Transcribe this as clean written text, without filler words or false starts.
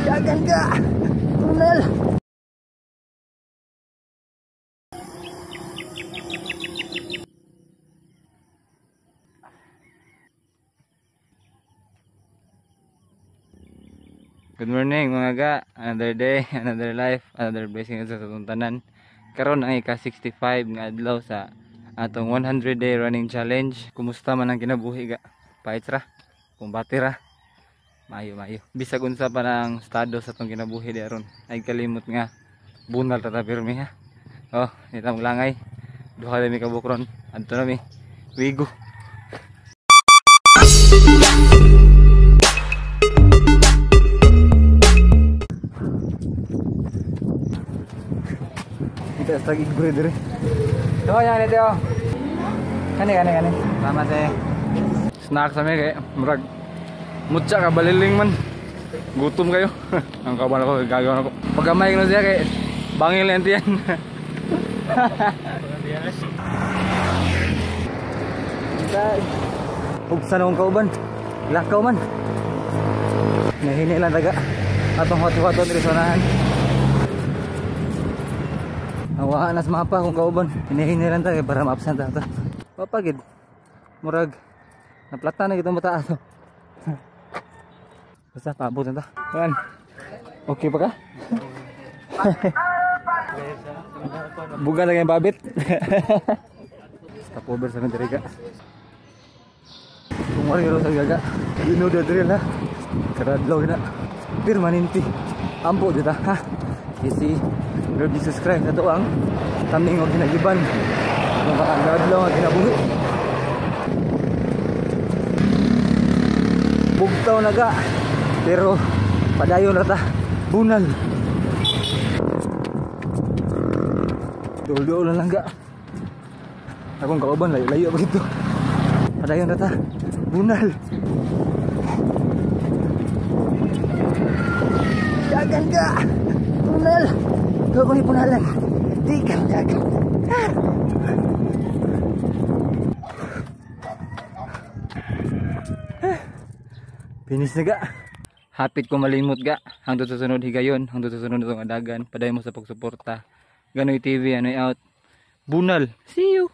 Dagan ka! Tunal! Good morning mga ga. Another day, another life, another blessing sa atong tanan. Karon ang ika-65 nga adlaw sa atong 100 day running challenge. Kumusta man ang kinabuhi ga? Pahit ra, kumbati ra. Maayo maayo. Bisag unsa pa ang estado sa atong kinabuhi di aron. Ay kalimot nga bunal ta pirmi ha. Oh, nita maglangay. Duha ra mi ka bukron. Adto na mi. Wigo. Kita sa tag-igbre dire. So, yan ito. Kani kani kani. Salamat eh. Snack sa mi kay murag mutya ka baliling man. Gutom kayo. Ang kaban ako, gagawin ako. Pagkamay ko na siya kay bangil na tiyan. Hugsan akong kauban. Lakaw man. Nahini lang taga. Atong hot-hot diri sa unahan. Awa na sa mapa kung kauban. Hinihini lang tayo para ma-absent ta. Papagid. Murag naplata na kitong bata ato. Basta paabot na ta. Yan. Okay pa ka? Buga lang yung babit. Stop over sa Madriga. Kung wala sa gaga, you know the drill ha. Karadlaw na. Permanente. Ampo dito ha. Easy. Lord Jesus Christ, ato ang taming og ginagiban. Makakadlaw nga kinabuhi. Bugtaw na ga. Pero padayon ra ta. Bunal. Duol-duol na lang ga. Akong kauban layo-layo pa gito. Padayon ra ta. Bunal. Dagan ka. Bunal. Ikaw kong ipunalan. Di ka dagan. Finish na ga. Hapit ko malimot ga. Hangtod sa sunod higayon, hangtod sa sunod atong adagan. Padayon mo sa pagsuporta. Ganoy TV, anoy out. Bunal. See you.